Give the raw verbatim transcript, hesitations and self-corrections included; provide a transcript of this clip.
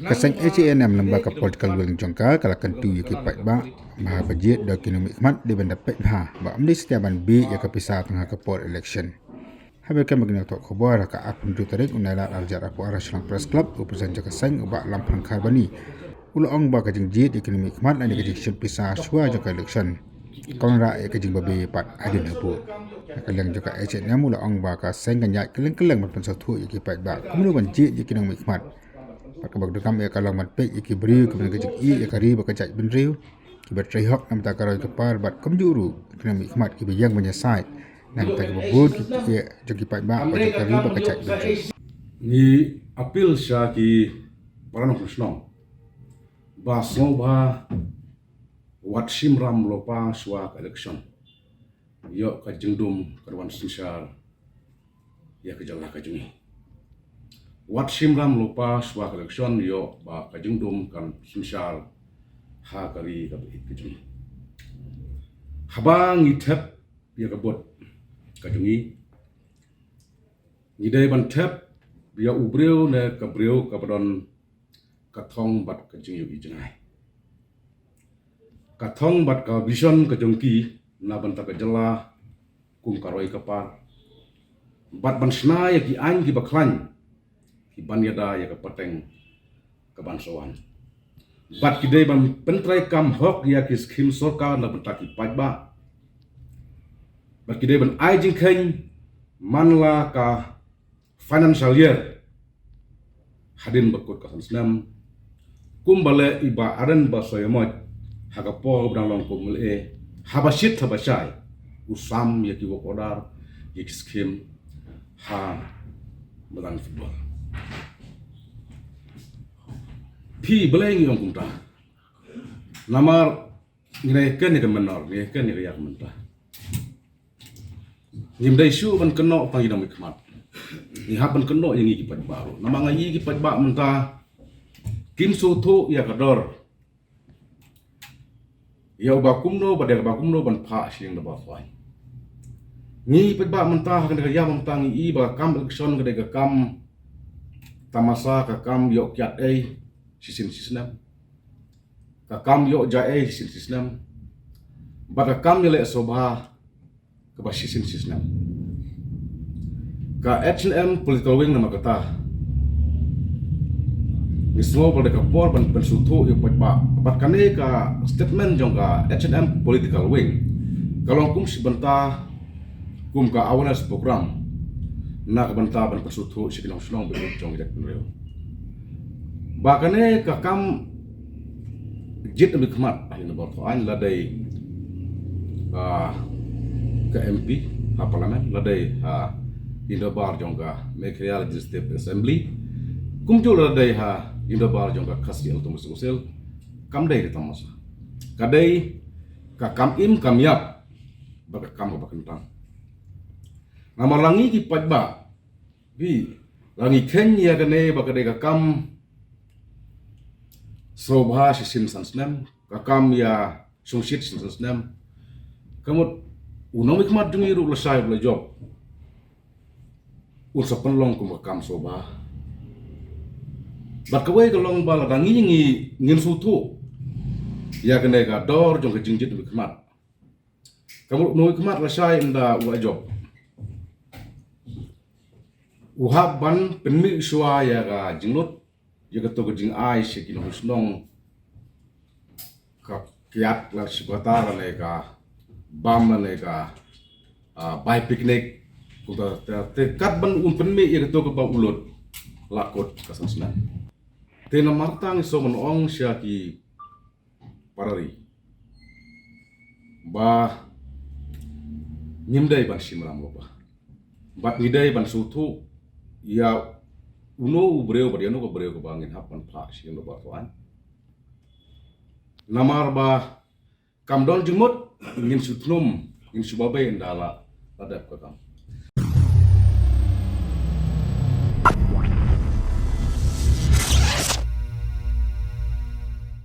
Ka seng H A N M lem bad ka political wing jong ka ka la kyntu ïa ki paidbah ba haba jied da ki nongmihkhmat dei ban da peit bha ba ym dei satia ban bieit ïa ka pisa tang ha ka por election. Haba ïakren bad ki nongthoh khubor ha ka arphew hynriew tarik u Nailar arhajar arphew ar ha Shillong Press Club, u President jong ka seng u Bah Lamphang Kharbani u la ong ba ka jingjied ïa ki nongmihkhmat lane ka jingshim pisa shuwa jong ka election ka wanrah ïa ka jingbabe pat hadien hapoh. Na ka liang jong ka H A N M u la ong ba ka seng kan ïaid kylleng kylleng ban pynsngewthuh ïa ki paidbah kumno ban jied ïa ki nongmihkhmat. Bad kaba kordor kam ïa ka long ban peit ïa ki briew kiba don ka jingïeit ïa ka ri bad ka jaitbynriew, kiba trei hok na ka bynta ka roi ka par bad kumjuh ruh ki nongmihkhmat kiba ïeng ban ïasaid na ka bynta kiba bun ki ïa jong ki paidbah bad jong ka ri bad ka jaitbynriew. Ngi appeal sha ki para nongshong shnong ba sngewbha wat shim ram lypa shuwa ka election. Ïoh ka jingdum kan wan synshar ïa ka jylla ka jong ngi. Wat shim ram lypa shuwa ka election ïoh ba ka jingdum kan synshar ha ka ri kaba ïeit ka jong ngi. Haba ngi thep ïa ka vote ka jong ngi, ngi dei ban thep ïa u briew ne ka briew kaba don ka thong bad ka jingïohi jngai, ka thong bad ka vision ka jong ki na bynta ka jylla kum ka roi ka par, bad ban shna ïa ki aiñ kiba khlaiñ kiban ïada ïa ka pateng kaban sa wan. Bad ki dei ban pyntreikam hok ïa ki skhim sorkar na bynta ki paidbah. Bad ki dei ban ai jingkheiñ man la ka financial year hadien ba kut ka san snem, kumba leh i Bah Ardent Basaiawmoit ha ka por ba dang long kum M L A, haba shit haba shai u sam ïa ki work order, ïa ki skhim ha madan football. Phi, balei ngi ong kumta? Namar ngi la ïaken ïa ka mynnor, ngi la ïaken ïa ka ïa ka mynta. Ngim dei shuh ban kynnoh tang ïa ki nongmihkhmat, ngi hap ban kynnoh ïa ngi ki paidbah ruh. Namar nga ïohi ki paidbah mynta kim sngewthuh ïa ka dor ïa uba kumno bad ïa kaba kumno ban phah sha ïing dorbar thaiñ. Ngi paidbah mynta ha kane ka ïam mynta ngi i ba ka kam election ka dei ka kam tamasa, ka kam ïoh kiad ei shisien shisnem, ka kam ïoh jia ei shisien shisnem, bad ka kam ïaleh sngewbha kaba shisien shisnem. Ka H A N M political wing namar kata ngi sngew ba dei ka por ban pynsngewthuh ïa u paidbah. Bad kane ka statement jong ka H A N M political wing ka long kum shi bynta, kum ka awareness program na ka bynta ban pynsngewthuh sha ki nongshong shnong bad jong ka jaitbynriew ba kane ka kam jied nongmihkhmat ha ïing dorbar thaiñ, la dei, ah, ka M P ha Parliament, la dei ha ïing dorbar jong ka Meghalaya Legislative Assembly, kumjuh la dei ha ïing dorbar jong ka Khasi Autonomous Council, kam dei ka tamasa. Ka dei ka kam im kam ïap bad ka kam kaba kyntang. Namar la ngi ki paidbah, phi, la ngi kheiñ ïa kane ba ka dei ka kam sngewbha shisien san snem, ka kam ïa shongshit shisien san snem. Ka mut u nongmihkhmat jong ngi ruh lashai ba la jop un sa pynlong kum ka kam sngewbha. Bad kawei ka long ba lada ngi ngi ngin sngewthuh ïa kane ka dor jong ka jingjied nongmihkhmat. Ka mut u nongmihkhmat lashai ynda u la jop, u hap ban pynmih shuwa ïa ka jinglut, ïa kato ka jingai sha ki nongshong shnong, ka kiad la shi kata lane ka bam lane ka, ah, bai picnic. Kumta te, te kat ban un pynmih ïa kato kaba u lut la kut ka san snem. Te namar kata ngi sngew ban ong sha ki para ri ba ngim dei ban shim ram lypa, bad ngi dei ban sngewthuh ïa uno u briew bad ïa uno ka briew kaba ngin hap ban phah sha ïing dorbar thaiñ. Namar ba kam don jingmut ngin shu thnum, ngin shu babe ynda la, la dep ka kam.